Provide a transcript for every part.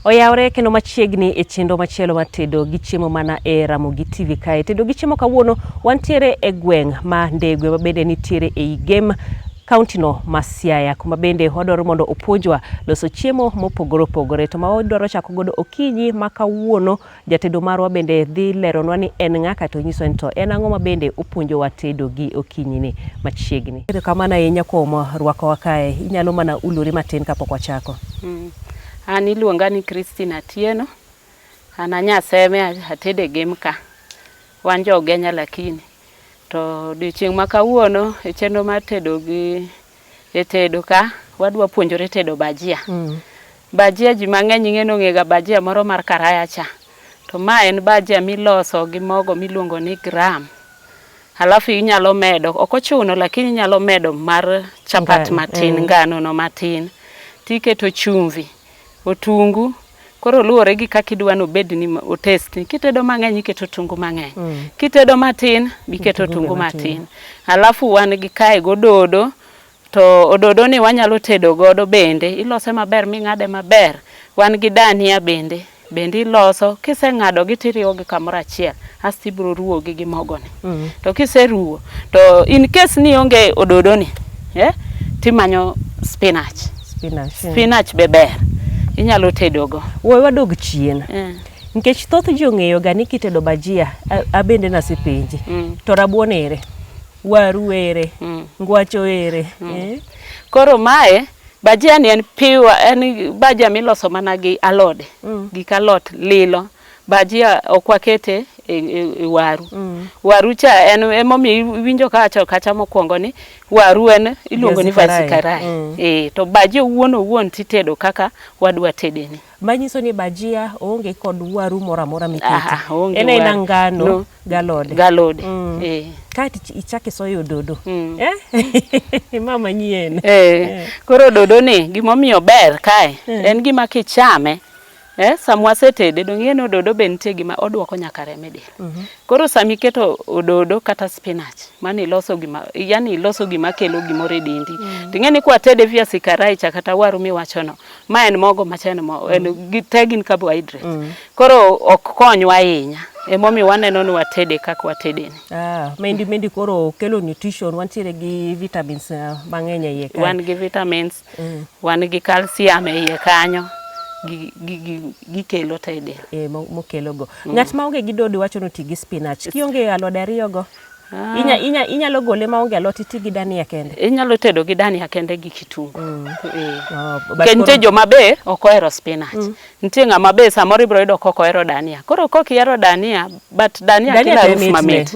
Oyawre kendo machiegni e chenro machielo mar tedo gi chiemo mana e Ramogi TV kae. Tedo gi chiemo kawuono wantiere e gweng' ma Ndegwe ma bende nitiere ei Gem kaunti no ma Siaya kuma bende wadwaro mondo opuonjwa loso chiemo mopogore opogore. To ma wadwaro chako godo okinyi ma kawuono jatedo marwa bende dhi leronwa ni en ng'a kato onyiso ni to en ang'o ma bende opuonjowa tedo gi okinyi ni machiegni. Erokamano ahinya kuom rwakowa kae. Inyalo mana ulori matin kapok wachako. An iluonga ni Christine Atieno. An a Nyaseme atedo e Gem ka. Wan jo Ugenya lakini. To odiochieng' ma kawuono e chenro mar tedo gi e tedo ka wadwa puonjore tedo bajia. Bajia ji mang'eny ing'e ni ong'e ga bajia moro mar karaya cha. To ma en bajia miloso gi mogo miluongo ni gram. Alafu inyalo medo, ok ochuno lakini inyalo medo mar chapat matin, ngano no matin. Tiketo chumvi, otungu, koro luwore gi kaka idwa ni obed ni o taste. Kitedo mang'eny iketo otungu mang'eny. Kitedo matin iketo otungu matin. Alafu wan gi kae gododo, to ododo ni wanyalo tedo godo bende, ilose maber ming'ade maber. Wan gi dania bende, bende iloso, kiseng'ado gi tiriwo gi kamoro achiel, asto ibiro ruwo gi gi mogo ni. To kiseruwo, to in case ni ionge ododo ni, timanyo spinach. Spinach. Spinach be ber, inyalo tedo go. We wadog chien. Nikech thoth ji ong'eyo ga ni kitedo bajia, abende nasepenji. To rabuon ere? Waru ere? Ngwacho ere? Koro mae, bajia ni en pure, en bajia miloso mana gi alode. Gik alot lilo. Bajia ok wakete e waru. Waru cha en emomiyo iwinjo kawacho kacha mokwongo ni waru en iluongo ni viazi karai. To bajia owuon owuon titedo kaka wadwa tede ni. Manyiso ni bajia oonge kod waru moro amora mikete. En aena ngano galode. Galode. Kaeto ichak isoyo ododo. Ma manyien. Koro ododo ni gimomiyo ber kae en gima kichame sama wasetede dong' ing'e ni ododo be nitie gima oduoko nyaka remo e del. Koro sama iketo ododo kata spinach, mano iloso gima, yani iloso gima kelo gimoro e dendi. To ing'e ni kwatede viazi karai cha kata waru miwacho no, ma en mogo macha en mogo, en te gin carbohydrates. Koro ok konywa ahinya. Emomiyo waneno ni watede kaka watede ni. Mendi koro kelo nutrition, wantiere gi vitamins mang'eny e iye kae. Wan gi vitamins, wan gi calcium e iye kanyo. Gikelo te e del. Mokelo go. Ng'at maonge gi dodo wacho ni oti gi spinach. Kionge alode ariyo go, inyalo gole maonge alot iti gi dania kende. Inyalo tedo gi dania kende gi kitungu. Nikech nitie joma be ok ohero spinach. Nitie ng'ama be samoro ibiro yudo kok ohero dania. Koro kok ihero dania, but dania kelo harufu mamit.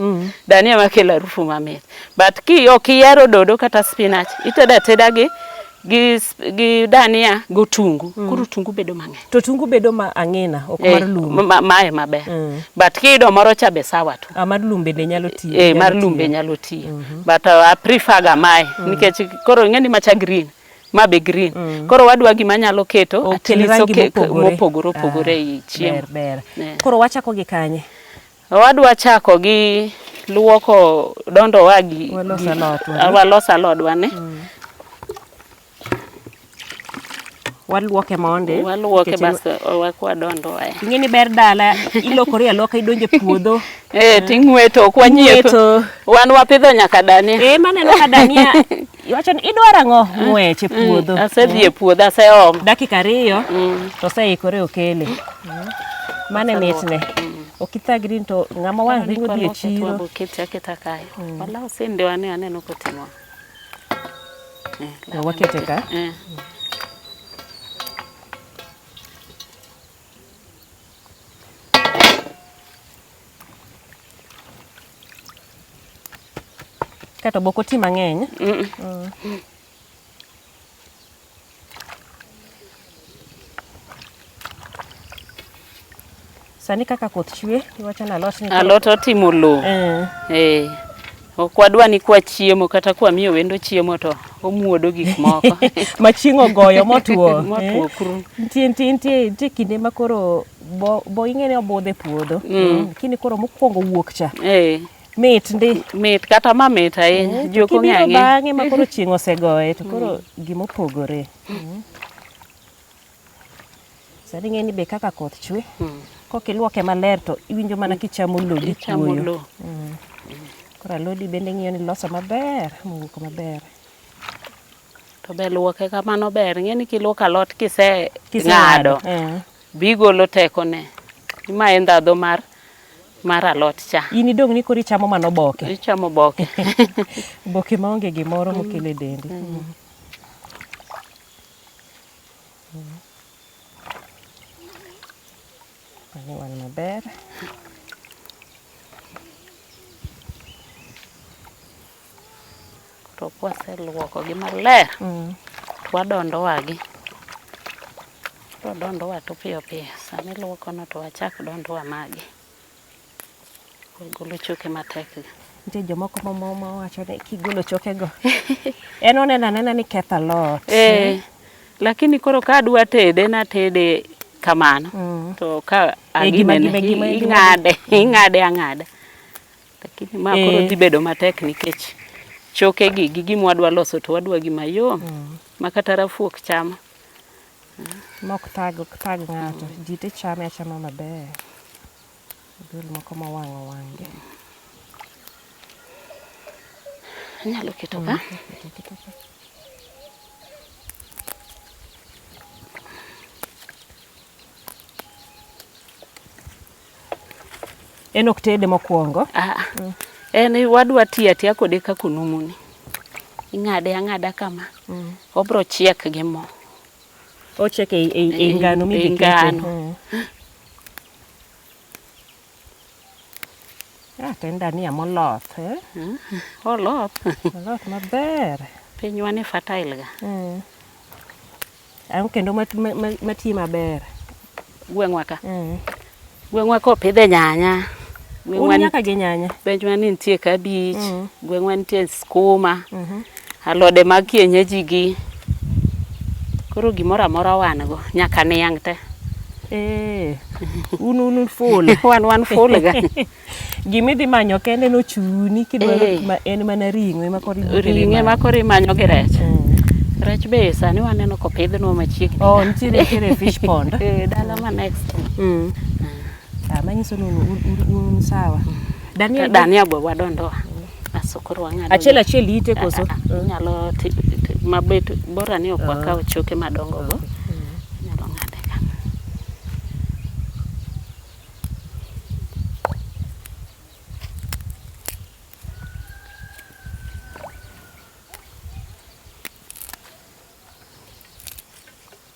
Dania ema kelo harufu mamit. But ki ok ihero dodo kata spinach, itedo ateda gi dania gi otungu. Koro otungu bedo mang'eny. To otungu bedo ma ang'ina, ok mar lum. Mae maber. But kiyudo moro cha be sawa to. Mar lum bende nyalo tiyo. Mar lum be nyalo tiyo. But I prefer ga mae. Nikech koro ing'e ni macha green. Ma be green. Koro wadwa gima nyalo keto at least mopogore opogore ei chiemo. Ber, ber. Koro wachako gi kanye? Wadwa chako gi luoko dondo wa gi walos alodwa ne. Waluoke mondi. Waluoke bas owak wadondo wa. Ing'e ni ber dala ilokori aloka idonjo e puodho. Ting'weto ok wanyiepo. Wan wapidho nyaka dania. Maneno ka dania iwacho ni idwaro ang'o? Ng'wech e puodho. Asedhi e puodho, aseomo. Dakika 2 to oseikore okele. Mano e mitne. Ok ithagri to ng'ama wang' ringo dhi e chiro. Wakete aketa kae. Walau sende wane aneno kotimo. Wakete ka. Kato bok oti mang'eny. Sani kaka koth chwe, iwacho ni alot ni Alot otimo lowo. Ok wadwa ni kwa chiemo kata kwa miyo wendo chiemo to omuodo gik moko. Ma chieng' ogoyo motwo. Motwo kru. Nitie kinde ma koro bo ing'e ni obudho e puodho. Lakini koro mokwongo wuok cha. Mit ndi. Mit kata ma mit ahinya. Ji ok ong'eyo Kibiro ang'eya. bang'e ma koro chieng' osegoye to koro gima opogore. Sani ing'e ni be kaka koth chwe, kok iluoke maler to iwinjo mana kichamo lo gi Ichamo kuoyo. lo. Koro alodi bende ing'iyo ni iloso maber, mowuok maber. To be luoke kamano ber. Ing'e ni kiluoko alot kise Kiseng'ado, ng'ado, eh. bigolo tekone. Imaye ndhadhu mar alot cha. In idong' ni koro ichamo mana oboke. Ichamo oboke. Oboke maonge gimoro mokelo e dendi. Mano wan maber. To kwaseluokogi maler, to wadondowa gi. Wadondowa to piyo piyo. Sama iluokono to wachak dondowa magi. Wagolo choke matek gi. Nitie jomoko mawacho ni kigolo chokego, en oneno anena ni ketho alot. Eh, lakini koro ka adwa tede natede kamano. To ka Eh, gima- aginene, gima- ing'ade ang'ada. Lakini ma koro Eh. dhi bedo matek nikech choke gi gi gima wadwa loso to wadwa gima yom ma kata rafuok chamo. Mok thag ng'ato. Ji te chame achama maber. Gol moko mowang' owang' gi. Anyalo keto ka. Keto ka. En ok tede mokwongo. Ah, en wadwa tiyo atiya kode kaka onumuni. Ing'ade ang'ada kama. Obro chiek gi mo. Ochiek ei ngano Ei midhi kete. ngano. Ah, to en dania moloth, eh? Oloth. Oloth maber. Pinywa ni fertile ga. Ang'o kendo mati maber? Gweng'wa ka. Gweng'wa ka opidhe nyanya. Un nyaka gi nyanya? Gweng'wa ni nitie kabich, gweng'wa nitie skuma, alode mag kienyeji gi. Koro gimoro amora wan go, nyaka niang' te. Eh, un full. Wan full ga. Gimidhi manyo kende nochuni kidwaro Eh. ma en mana ring'o ema koro idhi Ring'o ema manyo. koro imanyo gi rech. Rech be sani waneno kopidhnwa machiegni. Oh, nitiere fish pond. Eh, dala ma next. Ah, manyiso ni un sawa. Dania Dania be wadondowa. Aso koro wang'ado. Achiel achiel ite koso? Inyalo mabet bora ni ok wakaw choke madongo go. Inyalo ng'ade kama.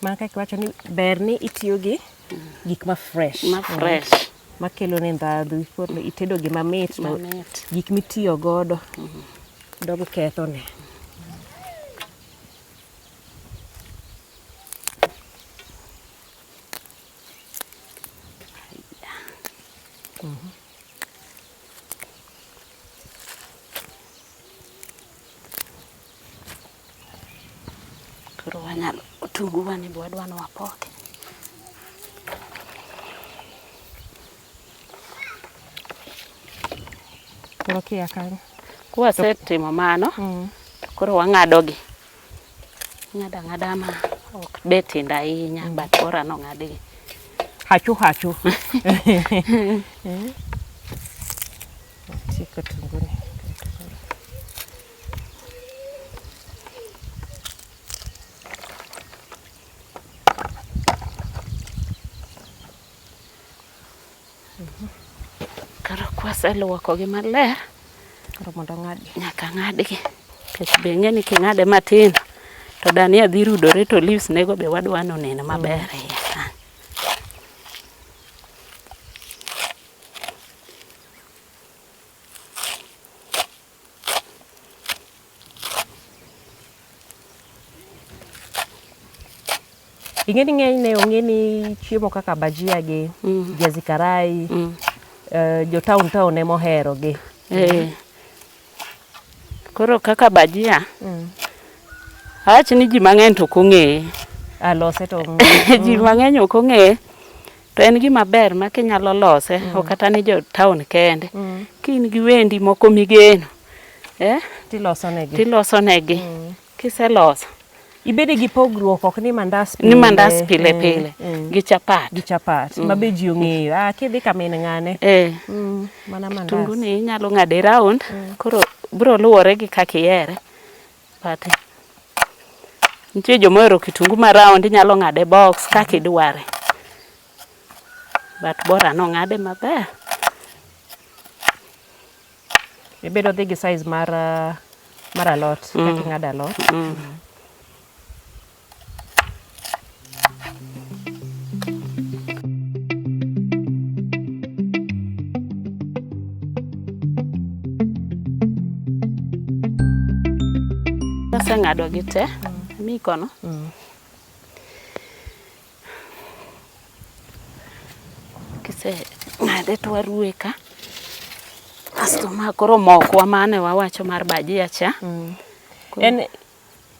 Mana kaka iwacho ni ber ni itiyo gi gik ma fresh. Ma fresh. Makelo ne ndhadhu, koro itedo gima mit to Mamit. gik mitiyo godo dog kethone. Koro wanyalo otungu wani be wadwa ni wapoke. Koro kia kanyo. Kwasetimo mano, to koro wang'ado gi. Ing'ado ang'ada ma ok be tindo ahinya, but bora ni ong'adgi. Hachu hachu. Tieko otungu ni. Koro kwaseluokogi maler, Koro mondo ong'adgi. Nyaka ng'adgi. Nikech be ing'e ni king'ade matindo to dania dhi rudore to leaves nego be wadwa ni onen maber e iye kanyo. Ing'e ni ng'enyne ong'e ni chiemo kaka bajia gi, viazi karai, jo town town ema ohero gi. Koro kaka bajia, awach ni ji mang'eny to ok ong'eye. Lose to Ji mang'eny ok ong'eye, to en gima ber ma kinyalo lose, ok kata ni jo town kende. Ka in gi wendi moko migeno, Tiloso negi. Tiloso negi. Kiseloso. Ibede gi pogruok ok ni mandas Ni mandas pile pile gi chapat. Gi chapat ma be ji ong'eyo. Ah, kidhi ka min ng'ane. Eh. Mana mandas. Kitungu ni inyalo ng'ade round. Koro biro luwore gi kaka ihere. But nitie joma ohero kitungu ma round inyalo ng'ade box kaka idware. But bora nong'ade maber. Ibedo dhi gi size mar mar alot kaka ing'ado alot. Aseng'ado gi te, mikono. Kiseng'ade to waruwe ka. Asto ma koro mokwa mane wawacho mar bajia cha. En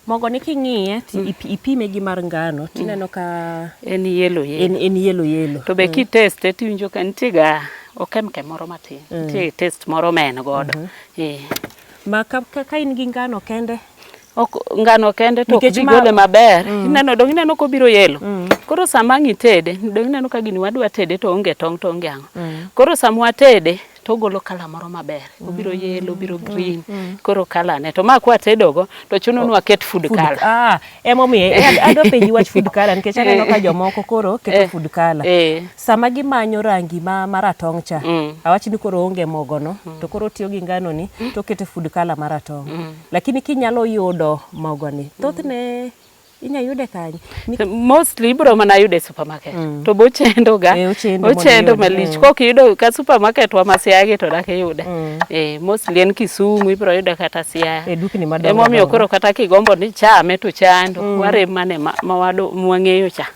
mogo ni king'iye to ipime gi mar ngano tineno ka En yellow yellow. en yellow yellow. To be kiteste tiwinjo ka nitie ga okemkem moro matin. Nitie taste moro ma en godo. Eh. Ma ka, ka in gi ngano kende Ok ngano kende to ok Nikech bi ma- gole maber. Ineno dong ineno kobiro yellow. Koro sama ang' itede, dong ineno ka gini wadwa tede to onge tong' to onge ang'o. Koro sama watede to ogolo colour moro maber. Obiro yellow, obiro green. Koro colour ne. To ma kwatedogo to chuno ni waket food colour. Ah, emomiyo adwa penji wach food colour nikech aneno ka jomoko koro keto food colour. Sama gimanyo rangi ma maratong' cha, awach ni koro onge mogono, to koro otiyo gi ngano ni to oketo food colour maratong'. Lakini kinyalo yudo mogoni, thothne inya yude kanye? Mostly ibiro mana yude e supermarket. To be ochendo ga. Eh, ochendo mondo Ochendo iyude. malich. Kok iyudo ka supermarket wa ma Siaya gi to dak iyude. Eh, mostly en Kisumu ibiro yude kata Siaya. E dukni madongo Emomiyo dongo. koro kata kigombo ni chame to chando. Warem mane ma, ma wang'eyo cha.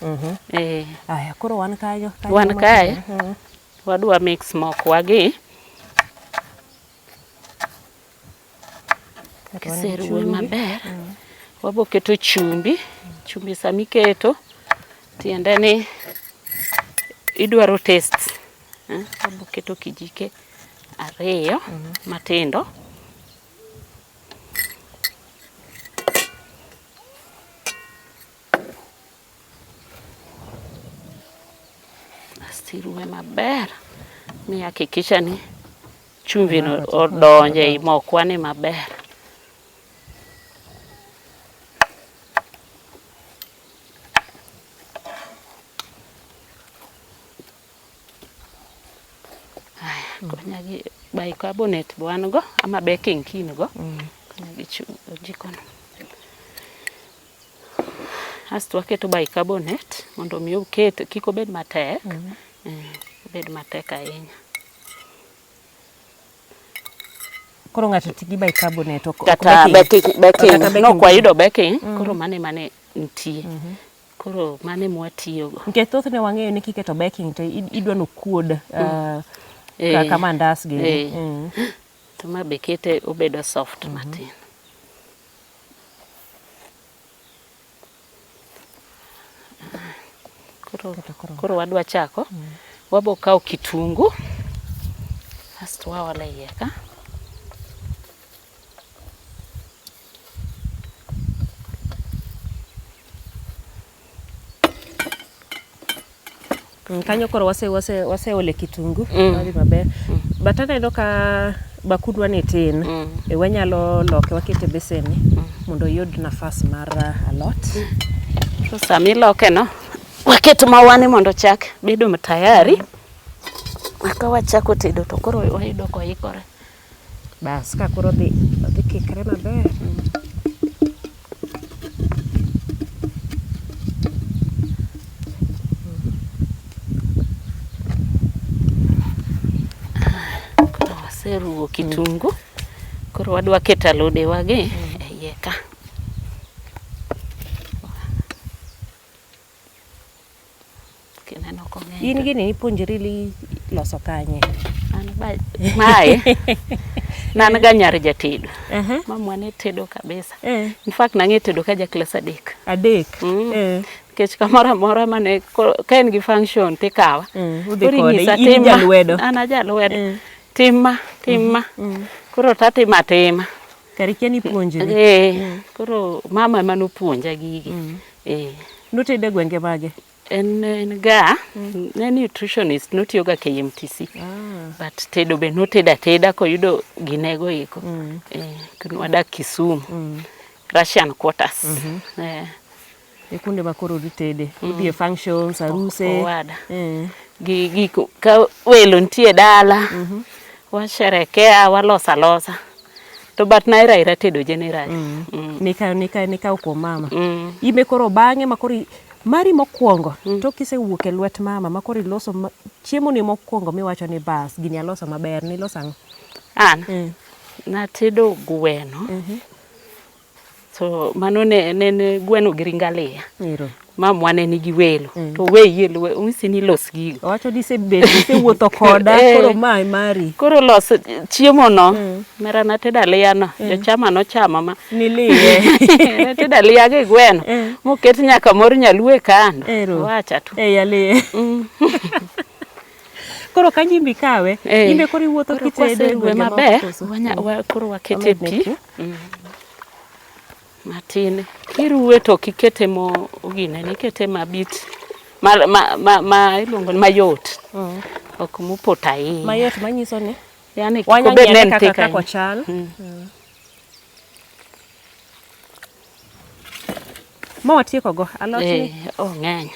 Eh, Aya, koro wan kanyo. Kanyo wan ma- kae wadwa mix mokwa gi. Kiseruwe maber, wabo keto chumbi. Chumbi sama iketo, tiende ni idwaro taste. Wabo keto kijike 2 matindo. Asto iruwe maber mi hakikisha ni chumbi no odonjo ei mokwa ni maber. Aya, konya gi bicarbonate be wan go ama baking kin go. Konya gi ojiko no. Asto waketo bicarbonate mondo mi oket kik obed matek. Obed matek ahinya. Koro ng'ato ti gi bicarbonate ok Kata baking. baking, Kata baking. nok wayudo baking, koro mane mane nitie. Koro mane mwatiyogo. Nikech thothne wang'eyo ni kiketo baking to idwa nokuod kaka mandas gi. To ma be kete obedo soft matin. Koro wadwa chako. Wabo kawo kitungu asto waolo e iye ka. Kanyo koro waseole kitungu madhi maber. But aneno ka bakundwa ni tin. Wanyalo loke wakete e besen ni mondo oyud nafas mar alot. To sama iloke no, waket maua ni mondo ochak bedo tayari. Ka wachako tedo to koro wayudo koikore. Bas ka koro odhi kikre maber. Koro waseruwo kitungu. Koro wadwa keto alode wa gi e iye ka. Kineno kong'eny In gini ipuonjori loso kanye? An ba mae ne an ga nyar jatedo. Mamwa ne tedo kabisa. In fact nang'e tedo ka ja klas 3. 3? Nikech kamoro amora mane ka en gi function tikawa. Udhi Koro kode, inyisa in tim ma, jalwedo. An ajalwedo. Tim ma, tim ma. Koro tatimo atima. Kare ikia ni ipuonjri. Eh, koro mama ema nopuonja gigi. Eh. Notedo e gwenge mage? En en ga, ne nutritionist notiyo ga KMTC. But tedo be notedo ateda koyudo ginego eko. Eh, kendo wadak Kisumu. Russian quarters. Eh. E kuonde ma koro ditede. Udhi e functions, aruse. Owada. Gi gik ka welo nitie dala. Washerekea, waloso alosa. To but nahero ahera tedo generally. Nikawo kuom mama. Ibe koro bang'e ma koro mari mokwongo tok kisewuok e lwet mama ma koro iloso chiemo ni mokwongo miwacho ni bas gini aloso maber niloso ang'o? An? Natedo gweno. So mano ne ne gweno gi ring aliya. Ero. Mamwa ne nigi welo. To we yie lwe onyisi ni los gigo. Owacho ni isebet isewuotho koda koro ma e mari. Koro los chiemo no. Mera natedo aliya no. Jochama nochama ma. Niliye. Natedo aliya gi gweno. Moket nyaka mor nyaluo e kando. Ero. Wacha tu. Ei aliya. Koro ka nyimbi kawe, imbe koro iwuotho kitedo e gwenge maber. Koro wakete pi. Matin. Kiruwe to ok ikete mo ginene, ikete mabit ma iluongo ni mayot. Ok mopoto ahinya. Mayot manyiso ni? Yani kik obed ni en thick kaka ochal. Ma watieko go alot ni? Oh, ng'eny.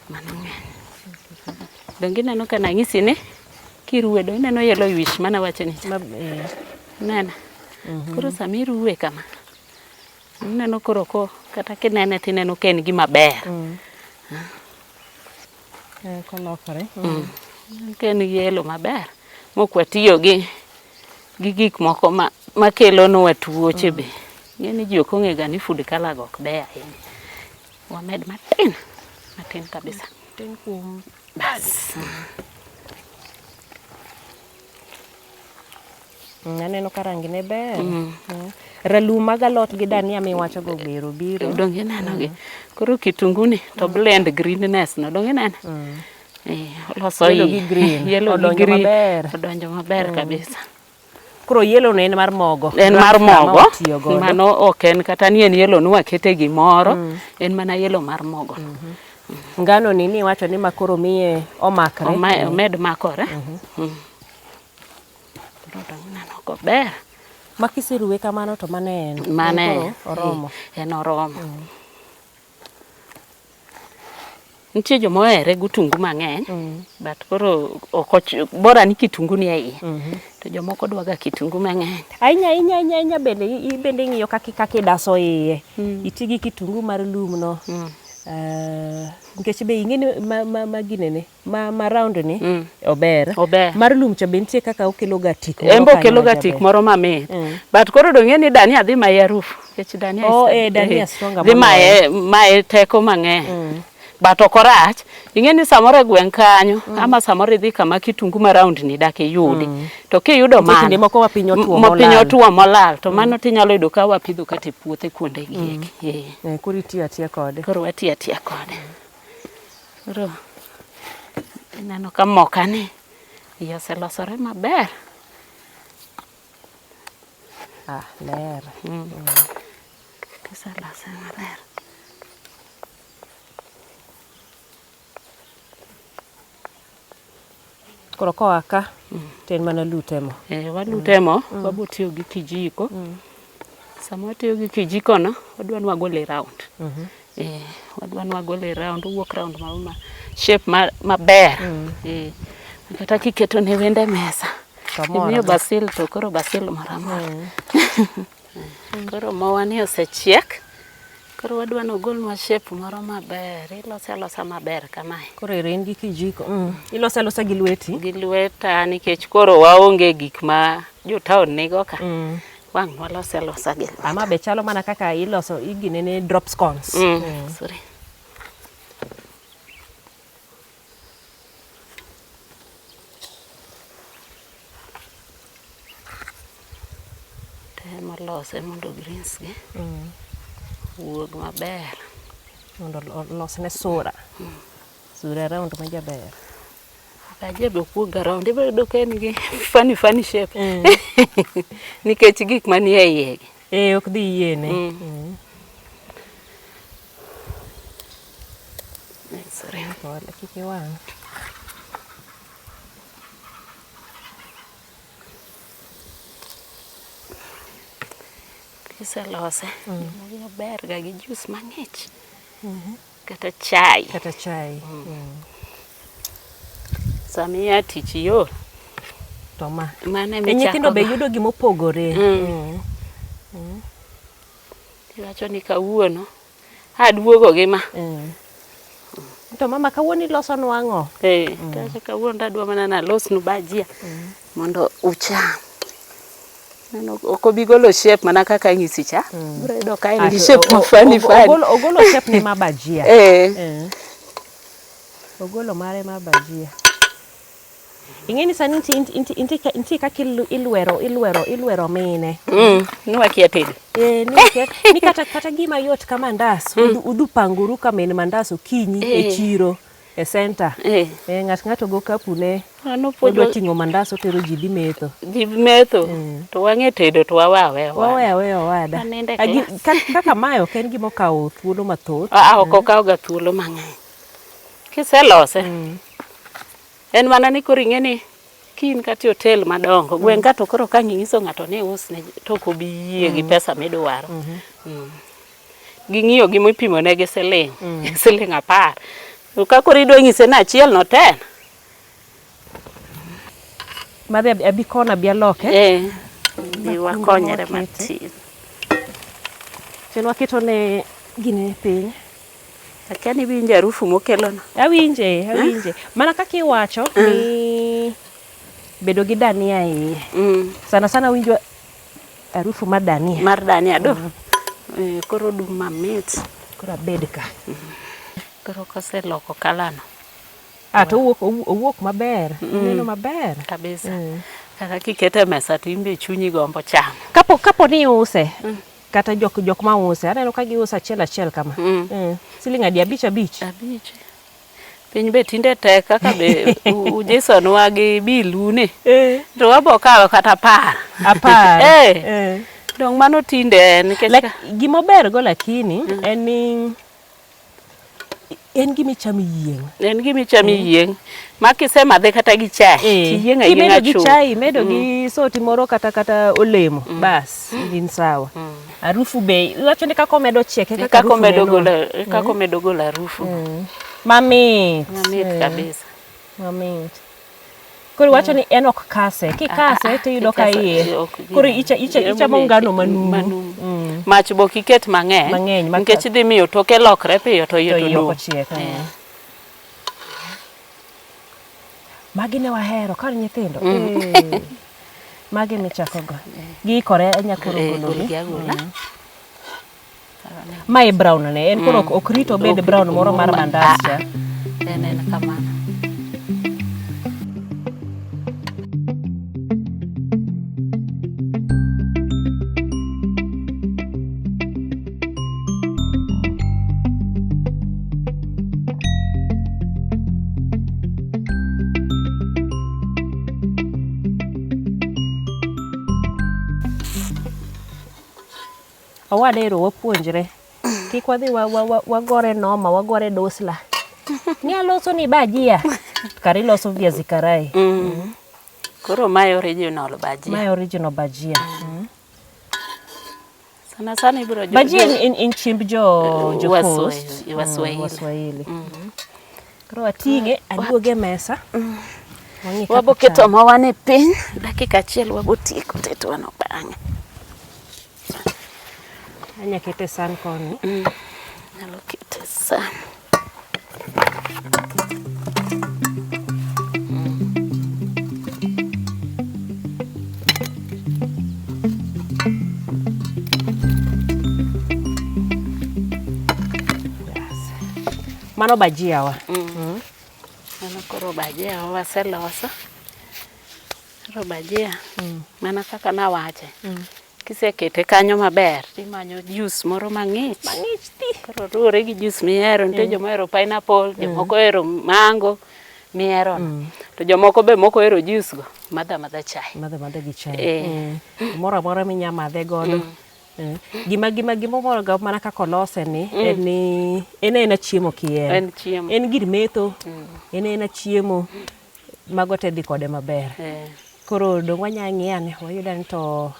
Mano ng'eny. Donge ineno ka nang'isi ni kiruwe do ineno yellow wish mana wacho ni cha. Ineno? Koro sama iruwe kama, ineno koro ko kata kinene tineno ka en gima ber. Kolokore. Ka en yellow maber mok watiyo gi gik moko makelonwa tuoche be. Ing'e ni ji ok ong'e ga ni food colour go ok beyo ahinya. Wamed matin, matin kabisa. Matin kuom Bas. Aneno ka rangi ne ber. Ralum mag alot gi dania miwacho go bero biro. Donge ineno gi. Koro kitungu ni to blend greenness no. Donge ineno? Oloso Yellow gi green. Yellow gi Odonjo green. maber. Odonjo maber kabisa. Koro yellow no en mar mogo. En mar mogo. Tiyo godo. Mano ok en kata ni en yellow ni wakete gimoro. En mana yellow mar mogo. Ngano ni niwacho ni makoro miye omakre. Omed makore. Koro ineno kober. Ma kiseruwe kamano to mano en. Mano en. Oromo. En oromo. Nitie joma ohere gi otungu mang'eny, but koro ok bora ni kitungu ni e iye. To jomoko dwa ga kitungu mang'eny. Ahinya ahinya ahinya ahinya bende bende ing'iyo kaka idaso iye. Iti gi kitungu mar lum no. Nikech be ing'e ni ma ginene ma round ni ober. Ober. Mar lum cha be nitie kaka okelo ga tik moro. En be okelo ga tik moro mamit. But koro dong' ing'e ni dania dhi maye harufu. Nikech dania Oh, dania stronger dhi maye teko mang'eny. But ok orach. Ing'e ni samoro e gweng' kanyo, ama samoro idhi kama kitungu ma round ni dak iyudi. To kiyudo mano, kinde moko ma piny otuo molal. Ma piny otuo molal, to mano tinyalo yudo ka wapidho kata e puothe kuonde gi eki. Koro itiyo atiya kode. Koro watiyo atiya kode. Koro ineno ka moka ni iye oselosore maber. Ah, ler. Kiselose maber. Koro koa ka to en mana lute mo. Walute mo, wabo tiyo gi kijiko. Sama watiyo gi kijiko no, wadwa ni wagole round. Wadwa ni wagole round, owuok round ma shape maber. Kata kiketo ne wende e mesa. Imiyo basil to koro basil moro amora. Koro mowa ni osechiek. Koro wadwa ni ogolnwa shape moro maber. Ilose alosa maber kamae. Koro ero in gi kijiko. Ilose alosa gi lweti? Gi lweta nikech koro waonge gik ma jo town nigo ka. Wang' walose alosa gi lweta. Ama be chalo mana kaka iloso iginene drop scones. Sorry. Temo lose mondo greens gi wuog maber. Mondo olosne sura. Sura round ma jaber. Bajia be ok wuog ga round, ibiro yudo ka en gi funny funny shape. Nikech gik manie iye gi. Eh, ok dhi yiene. Sorry. Pole, kik iwang'. Kiselose, ber ga gi juice mang'ich. Kata chai. Kata chai. Sama ia tich iol. To ma. Mano E ema nyithindo be ichako go. yudo gimopogore. Iwacho ni kawuono aduogo gi ma. To mama kawuono iloso nwang'o? Eh, to kawuono to adwa mana ni alosnu bajia mondo ucham. Neno ok obi golo shape mana kaka anyisi cha. Ibiro yudo ka en gi shape ma funny funny. Ogolo shape ne ma bajia. Eh. Ogolo mare ma bajia. Ing'e ni sani nitie kaka ilwero ilwero ilwero mine. Ni wakia tedo. Eh, ni kata gima yot ka mandas, udhu panguru ka min mandas okinyi e chiro e center. Eh, ng'at ng'ato go kapu ne odwa ting'o mandas otero ji dhi metho. Ji metho. To wang'e tedo to wawe aweya owada. Wawe aweya owada. Kaka mae ok en gima okawo thuolo mathoth. Ah, ok okaw ga thuolo mang'eny. Kiselose, en mana ni koro ing'e ni ka in kata e hotel madongo, gweng' ka to koro ka ang' inyiso ng'ato ni iusne to ok obi yie gi pesa midwaro. Ging'iyo gima ipimone gi siling', siling' 10. To ka koro idwa nyise ni achiel no ten. Madhi abi kona abi aloke. Eh, bi wakonyre matin. Chien waketo ne gine piny. Akia ni iwinjo harufu mokelono. Awinje, awinje. Mana kaka iwacho ni bedo gi dania iye. Sana sana awinjo harufu mar dania. Mar dania do. Koro odum mamit. Koro abed ka. Koro koseloko colour no. Ah, to owuok maber. Oneno maber. Kabisa. Kata kikete e mesa to in be chunyi gombo chamo. Kapo ni iuse, kata jok ma use, aneno ka giuso achiel achiel kama. Siling adi? Abich abich? Abich. Piny be tinde tek kaka be ujisonwa gi bilu ni. To wabo kawo kata 10. 10. Eh. Dong' mano tinde en nikech Gima ober go lakini en ni en gima ichamo yieng'. En gima ichamo yieng'. Ma kisemadhe kata gi chai, tiyieng' ayieng'a Imedo gi chuth. chai, imedo gi soti moro kata olemo, bas, in sawa. Harufu be, iwacho ni kaka omedo chiek e kaka harufu neno. Kaka omedo golo harufu. Mamit. Mamit kabisa. Mamit. Koro iwacho ni en ok kase, kikase to iyudo ka iye. Koro ichamo ngano manumu. Mach be ok iket mang'eny, nikech dhi miyo toke lokre piyo to iye to To iye ok dong'. ochiek. Magi ne wahero ka nyithindo. Magi michako go. Giikore anya koro gologi. Golgi agola. Mae brown ne, en koro ok rit obed brown moro mar mandas cha. En en kamano. Owada ero wapuonjre. Kik wadhi wagore noma, wagore dusla. Ni aloso ni bajia. Kare iloso viazi karai. Koro mae original bajia. Mae original bajia. Sana sana ibiro Bajia en chiemb jo coast. Waswahili. Waswahili. Koro wating'e aduoge e mesa. Wabo keto mowa ni piny, dakika achiel wabo tieko teto no bang'e. Anya kete san koni. Nyalo kete san. Mano bajia wa. Mano koro bajia wa waseloso. Koro bajia, mana kaka nawache. Kisekete kanyo maber, timanyo juice moro mang'ich. Mang'ich ti. Koro luwore gi juice mihero, nitie joma ohero pineapple, jomoko ohero mango mihero no. To jomoko be mok ohero juice go, madho amadha chae. Madho amadha gi chae. Eh. Gimoro amora minya madhe godo. Gima gima gima omoroga mana kaka olose ni en ni en aena chiemo kien. En chiemo. En gir metho. En aena chiemo. Mago te dhi kode maber. Eh. Koro dong' wanya ng'iye ane wayud ane to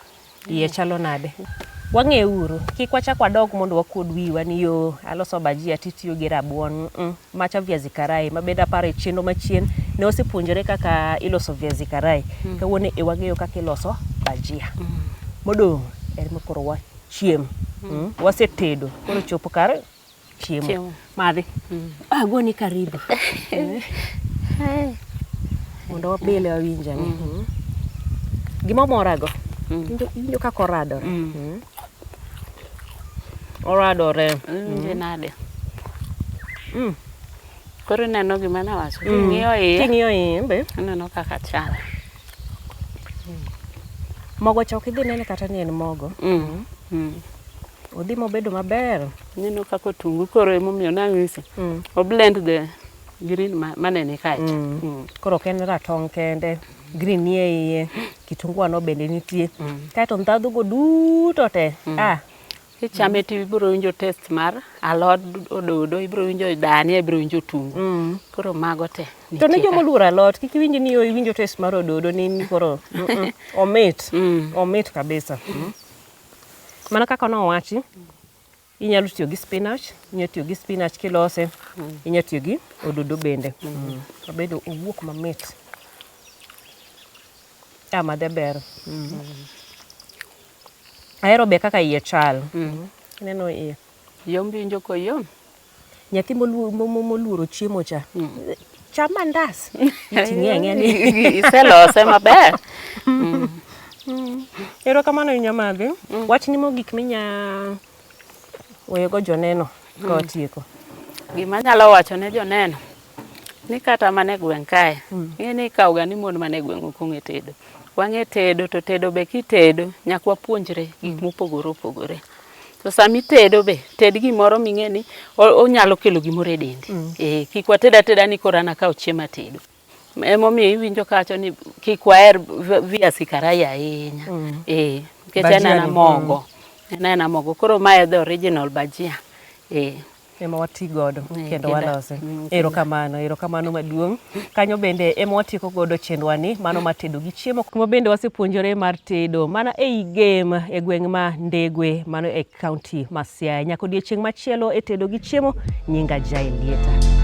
iye chalo nade. Wang'e uru, kik wachak wadog mondo wakuod wiwa ni yo aloso bajia titiyo gi rabuon. Macha viazi karai ma bende aparo e chenro machien ne wasepuonjore kaka iloso viazi karai. Kawuono e wang'eyo kaka iloso bajia. Modong' en ni koro wachiem. Wasetedo koro chopo kar chiemo. Chiemo. Madhi. Agoni karibu. Mondo wabile wawinj ane. Gima morago. Iwinjo kaka oradore. Oradore. Iwinje nade? Koro ineno gima nawacho. King'iyo iye, King'iyo iye be, ineno kaka chal. Mogo cha ok idhi nene kata ni en mogo. Odhi mobedo maber. Ineno kaka otungu koro emomiyo nang'isi. O blend the green mane ni kacha. Koro ok en ratong' kende, green nie iye, kitungu no bende nitie. Kaeto ndhadhu go duto te. Kichame to ibiro winjo taste mar alod ododo, ibiro winjo dania, ibiro winjo otungu. Koro mago te. To ne joma oluoro alot, kik iwinj ni iwinjo taste mar ododo ni koro omit. Omit kabisa. Mana kaka nowachi, inyalo tiyo gi spinach, inyalo tiyo gi spinach kilose, inyalo tiyo gi ododo bende. Obedo owuok mamit. Madhe ber. Ahero be kaka iye chal. Ineno iye. Yom winjo koyom. Nyathi moluoro chiemo cha. Cham mandas. Iting'e ang'eya ni. Iselose maber. Erokamano ahinya Madhi. Wachni mogik minya weyogo joneno ka watieko. Gima anyalo wacho ne joneno ni kata mana e gweng' kae, ing'e ni ikawo ga ni mon mana e gweng' ok ong'e tedo. Wang'e tedo to tedo be kitedo nyaka wapuonjre gik mopogore opogore. To sama itedo be, ted gimoro ming'e ni onyalo kelo gimoro e dendi. Kik wated ateda ni koro an akawo chiemo atedo. Emomiyo iwinjo kawacho ni kik waher viazi karai ahinya. Nikech en aena mogo. En aena mogo. Koro mae the original bajia. Ema wati godo kendo walose. Erokamano, erokamano maduong'. Kanyo bende ema watieko godo chenrwani mano mar tedo gi chiemo. Kuma bende wasepuonjore mar tedo mana ei Gem e gweng' ma Ndegwe mano e kaunti ma Siaya. Nyaka odiechieng' machielo e tedo gi chiemo, nyinga Jael Lieta.